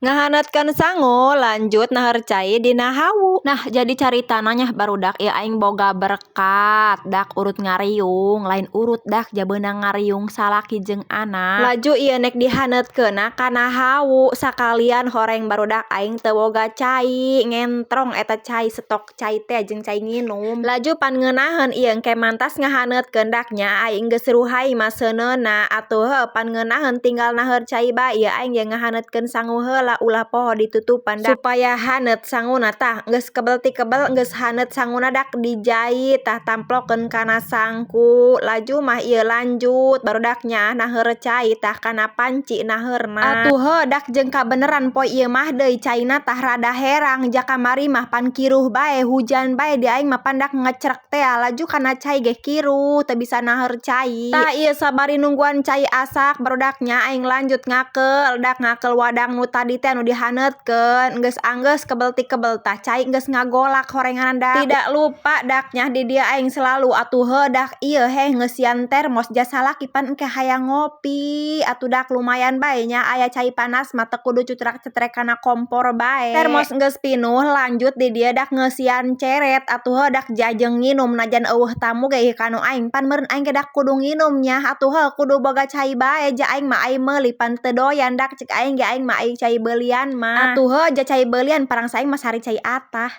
Ngahaneutkeun sangu, lanjut naheur cai dina hawu. Nah, jadi caritana nya, barudak, ieu aing boga berkat dak urut ngariung, lain urut dak, jabeunang ngariung salaki jeung anak. Laju ieu nek dihaneutkeunna kana hawu sakalian horeng, barudak, aing teu boga cai, ngentrong eta cai, stok cai teh jeung cai nginum. Laju pan ngeunaheun ieu engke mantas ngahaneutkeun dak nya, aing geus ruhay mah seuneuna atuh heuh pan ngeunaheun tinggal naheur cai bae. Ieu aing ge ngahaneutkeun sangu heula, ulah poho ditutupan dak supaya haneut sanguna. Tah, geus kebel ti kebel, geus haneut sanguna dak, dijait, tah, tamplokeun kana sangku. Laju mah ieu lanjut, barudak nya, naheur cai. Tah, kana panci naheurna. Atuh heuh dak, jeung kabeneran poe ieu mah deui caina tah rada herang. Ja kamari mah pan kiruh bae, hujan bae di aing mah pan dak ngecrek tea, laju kana cai ge kiruh, teu bisa naheur cai. Tah, ieu sabari nungguan cai asak, barudak nya, aing lanjut ngakeul dak, ngakeul wadang nu tadi teh anu dihaneutkeun. Geus anggeus kebel ti kebel, tah, cai geus ngagolak horengan dak. Tidak lupa dak nya, di dieu aing selalu atuh heuh dak ieu heh ngeusian termos ja salaki, pan engke hayang ngopi atuh dak. Lumayan bae nya aya cai panas mah, teu kudu cutrak-cetrek kana kompor bae. Termos geus pinuh, lanjut di dieu dak ngeusian ceret atuh heuh dak jajeng nginum. Najan euweuh tamu ge kanu aing pan meureun aing ge dak kudu nginum nya. Atuh heuh kudu boga cai bae ja aing mah, ai meuli pan teu doyan dak, cek aing ge aing mah ai cai beulian mah. Atuh heuh ja cai beulian parang saing mah sari cai atah.